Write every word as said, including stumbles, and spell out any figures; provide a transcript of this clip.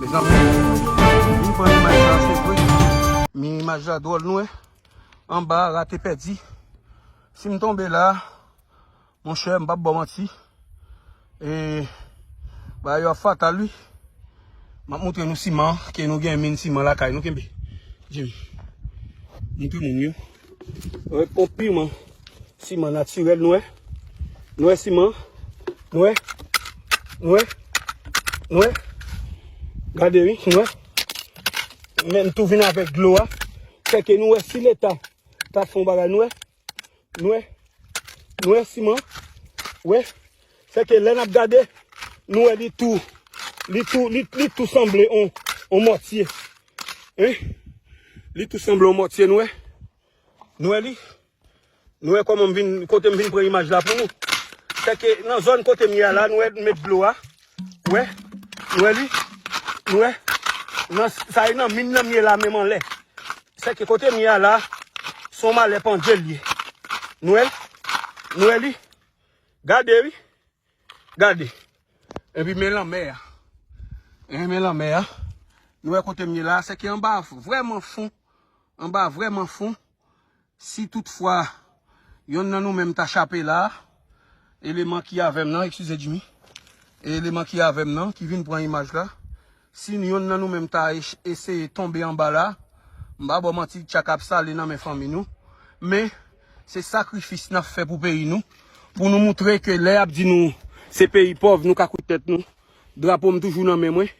Mezanmi, m pran imaj la, se vre. Men imaj la dwòl, nou wè. Anba, rate pèdi. Si m tonbe la, monchè, m p ap ba w manti. E, bagay yo ap fatal, wi. M ap montre nou siman, ke nou gen min siman lakay nou, kenbe. Jimmy. Montre moun yo. Wè, ponp piman. Siman natirèl, nou wè. Nou wè siman. Nou wè. Nou wè. Nou wè. Gade, wi, nou wè. Men m tou vin avèk dlo a. Sèke nou wè si Leta ta fè yon bagay, nou wè. Nou wè. Nou wè siman. Wè. Sèke lè n ap gade, nou wè li tou. Li tou, li, li tou sanble on, on mòtye. Hein? Li tou sanble on mòtye, nou wè. Nou wè li? Nou wè kòman m vin, kote m vin pran imaj la pou nou? Sèke nan zòn kote m ye a la, nou wè m met dlo a. Wè? Nou wè li? Nou wè? Nan, sa e nan min nan m ye la, menm anlè. Sèke kote m ye a la, se yon malè pandye l ye. Nou wè? Nou wè li? Gade, wi. Gade. Epi men lanmè a. E men lanmè a. Nou wè kote m ye la, sèke anba vrèman fon. Anba vrèman fon. Si toutfwa yonn nan nou menm ta chape la, eleman ki avè m nan, eskize Jimmy, eleman ki avè m nan, ki vin pran imaj la, si yonn nan nou menm ta es- eseye tonbe anba la, m pa ba w manti, tchak ap sale nan men fanmi nou. Men, se sakrifis n ap fè pou peyi nou, pou nou moutre ke lè y ap di nou se peyi pòv, nou ka koute tèt nou. Drapo m toujou nan men mwen.